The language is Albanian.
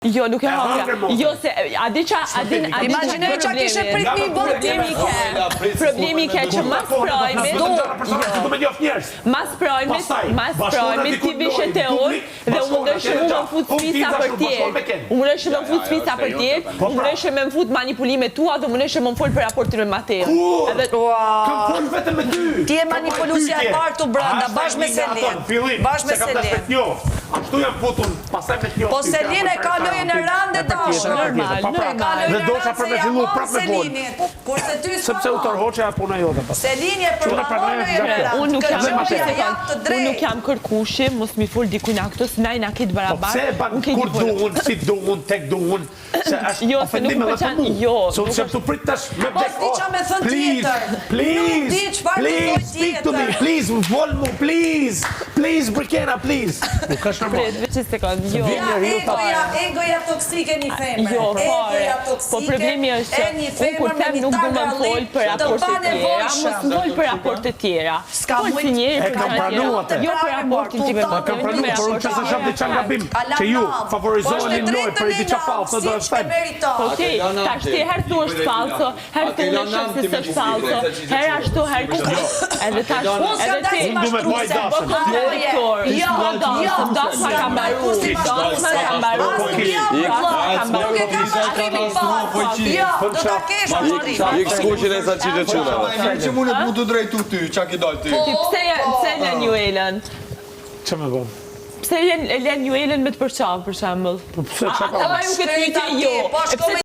Jo, nuk e hëngra. Jo, se a di ça, a di, a di Imagjino ça kishe prit me i bë ti. Problemi ke, problemi ke që mas prajmit, jo, mas prajmit, mas prajmit ti vishe te unë dhe unë mundoheshe mu me fut spica për tjerë. Unë mundoheshe me fut spica për tjerë, unë mundoheshe me fut manipulime tua dhe mundoheshe me fol për raportin me Mateon. Kur? Kam fol vetëm me ty. Ti je manipulusja e parë tu brenda, bashkë me Selin. Bashkë me Selin. Ashtu jam futun Pastaj me të Po Selin e ka lojën e rëndë e dashur. Normal, normal. Dhe dosha për me fillu prapë me fol. Kurse ty s'ka. Sepse u tërhoqe ajo puna jote pastaj. Selin e përballon lojën e rëndë. Unë nuk jam Unë nuk jam kërkushi, mos mi fol dikujt këtu, se na jena krejt barabar. Po pse e ban kur du unë, si du unë, tek du unë, se është jo, ofendim edhe për mu. Jo, se unë s'jam tu prit tash me po, vdek. Po s'di ça me thënë tjetër. Please, Nuk di çfarë të please, thoj speak to me, tjetër. please, më fol mu, please, please, Brikena, please. Nuk është Prit, normale. veç një sekond, jo. Vjen Ja, njeriu ta egoja, egoja toksike një femre. Jo, fare. Egoja Po toksike problemi është e që një unë kur femër me them një nuk du me më fol targallik për të raporte tjera, mos panevojshëm. më fol për raporte tjera. S'ka Fol si mujt- njeri E për kam gjëra pranu tjera. atë. Jo për raportin tim me E kam Mateon, pranu, me por unë raporte që se shoh diçka gabim, që ju Po favorizoni në lojë për diçka falso, do të them. Okej, tash ti herë thu është falso, herë thu unë shoh se s'është falso, herë ashtu, herë kështu. Edhe tash, Unë s'kam edhe dalë ti. si Unë du me baj mashtruese. dasëm. Po kontradiktor. Jo, Po dasëm, dasma jo, ka mbaru, s'kam dalë si dasma mashtruese. ka mbaru. As nuk jam Dasma vlla. ka mbaru. Nuk e kam mashtrimin falso. Jo, do ta kesh mashtrimin. Ik skuqin e salçiçe çunave. Mirë që mundet mu të drejtu ty, qa ki dalë ti? Ti pse je pse e lën Juelën? Ç'me më bën? Pse e lën e lën Juelën me të përqaf për shembull? Po pse çka A ka? ta bëjmë këtë pyetje jo. Po E shko pse me të